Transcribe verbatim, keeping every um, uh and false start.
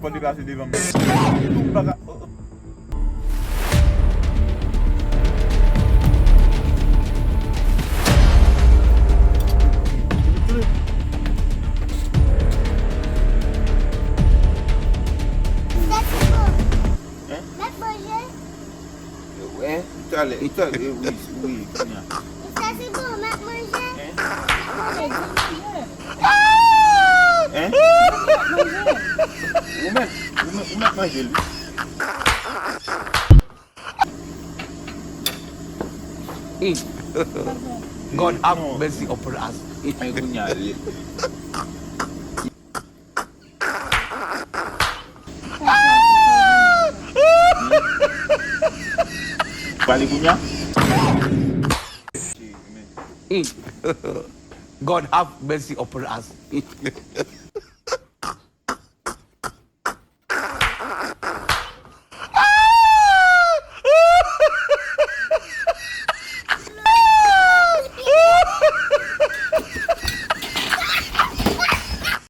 Fò deplase devan m. Tou m pa ka. Sa se bon. Hein? M ap manje. Wè, talè, talè, wi, wi, kounye a. Sa se bon, m ap manje. Hein? Hein? Ou mèt, ou mèt, ou mèt manje l, wi. Mm. God have mercy upon us. Men kounye a, li pale kounye a. Mm. God have mercy upon us.